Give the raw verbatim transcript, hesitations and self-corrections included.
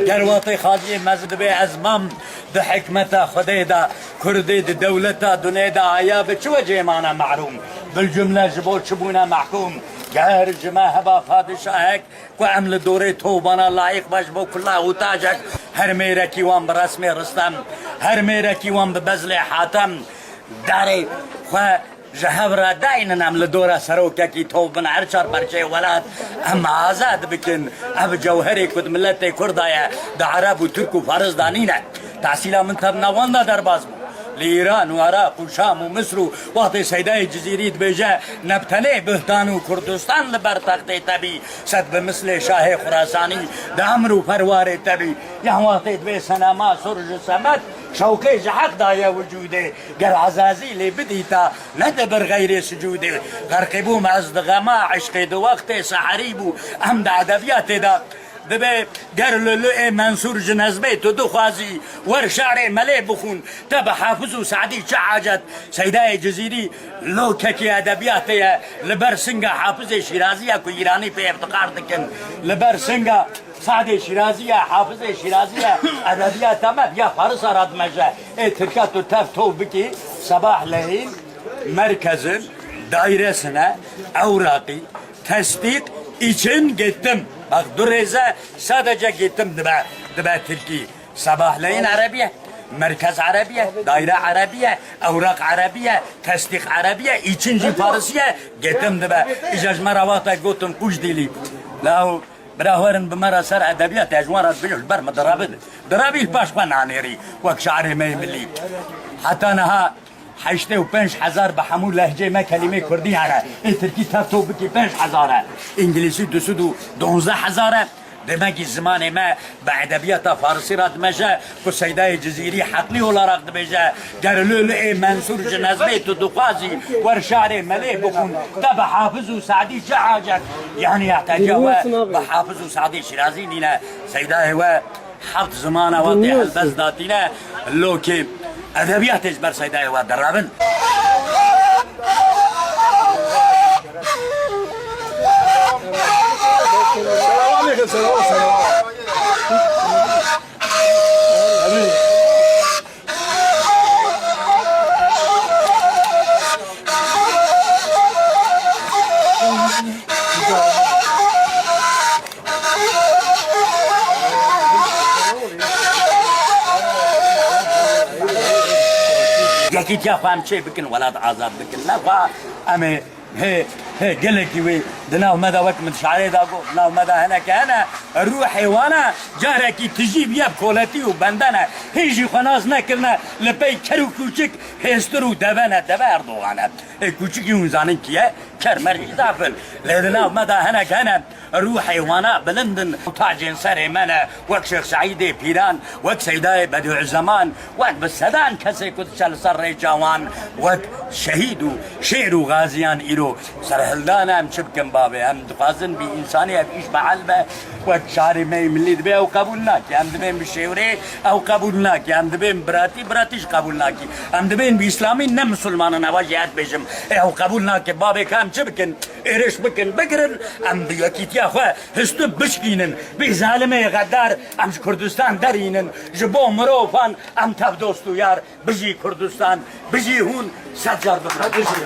Ger watê xaliyê mezin dibê ez mam di hikmeta Xwedê de, Kurdê di dewleta dunê de aya bi çi wecê mane mehrûm? Bilcumle ji bo çi bûne mehkûm? Ger ji me heba padişahek ku em li dorê tobana layiq be ji bo kula û tajek, her mêrekî wan bi resmê Ristem, her mêrekî wan bi bezlê Hatem, darê xwe ji hev re daynin, em li dora serokekî tov bin, her çar perçeyê welat em azad bikin. Ev cewherê ku di miletê Kurd de ye, di Ereb û Tirk û Faris de nîne. Tehsîla min tevna wan de derbas bû. Li Îran û Iraq û Şam û Misr û wextê Seydayê Cizîrî dibêje, ne bi tenê Buhtan û Kurdistan li ber textê te bî, sed bi mislê Şahê Xurasanî di emr û perwarê te bî. Yan wextê dibê senema sur ji semed, şewqê ji heq daye wicûdê. Ger Ezazîlê bidîta, nedibir xeyrê sicûdê. Xerqî bûm ez di xema, eşqê di wextê seherî bû. Em di edebiyatê de dibê ger Lulu ê Mensûr ji nezmê tu dixwazî, wer şarê Melê bixûn, te bi Hafiz û Sadî çi hacet? Seydayê Cizîrî lokekî edebiyatê ye, li ber singa Hafizê Şîrazî ye ku Îranî pê îftixar dikin. Li ber singa Sadê Şîrazî ye, Hafizê Şîrazî ye, edebiyata me ya Farisa re dimeje. Ê Tirka tu tev tov bikî, Sebahleyîn, Merkezin, Dairesine, Ewraqî, Tesdîq, için, Gittim. Bak, du rêze sadece Gittim dibe, dibe Tirkî. Sebahleyîn Erebî ye, Merkez Erebî ye, Daire Erebî ye, Ewraq Erebî ye, Tesdîq Erebî ye, için jî Farisî ye, Gittim dibe. Îja ji me re wextek gotin Qûjdîlî. Law Bira werin bi me re ser edebiyat, ez ji wan re dibêjim, ji ber min dirabin. Dirabî li paş xwe nanêrî, wek şairê me yê millî. Heta niha heştê û pênc hezar bi hemû lehcê me kelîmê kurdî hene. Ê tirkî tev to bikî pênc hezar e. Îngilîzî du sed û duwazdeh hezar e. Demek ki zimanê me bi edebiyata farisî re dimeşe, ku Seydayê Cizîrî heqlî olarak dibêje, ger Lûlû ê Mensûr ji nezmê tu dixwazî wer şarê Melê bixûn, te bi Hafiz û Sadî çi hacet? Yanî, ihtiyacê we bi Hafiz û Sadî Şîrazî nîne. Seydayê we heft zimana we tê helbest datîne, lokê edebiyatê ji ber Seydayê we derabin. Selam aleyküm, selam, selam. Yekîtiya xwe em çê bikin, welat azad bikin. Ne xwe em ê hê, hê gelekî wê di nav me de, wek min şarê da got, di nav me de hineke hene, ruhê wana carekî tijî bûye bi koletî û bendene. Hê jî xwe nas nekirine, li pey ker û kûçik hêstir û deve ne, deve Erdogan e. Ê kûçikî hûn zanin kî ye? Ker mer jî zaf in. Lê di nav me de hinek hene, ruhê wana bilind in. Tacên serê me ne, wek Şêx Seîdê Pîran, wek Seydayê Bedîuzeman, wek bi sedan kesê ku diçe li ser rêça wan, wek şehîd û şêr û gaziyan îro serhildan e. Em çi bikin bavê? Em dixwazin bi însanî ev îş behel be. Wek şarê me yê millî dibê ew qebûl nake. Em dibên bi şêwrê, ew qebûl nake. Em dibên biratî, biratî jî qebûl nake. Em dibên bi îslamî, ne misilman in, eva jî ez dibêjim. Ê ew qebûl nake. Bavê ka em çi bikin? Êrîş bikin, bigirin. Em bi yekîtiya xwe histû bişkînin. Bi zalimê xedar em ji Kurdistan derînin. Ji bo mirovan em tev dost û yar. Bijî Kurdistan, bijî hûn, sed car bimre. Bijî.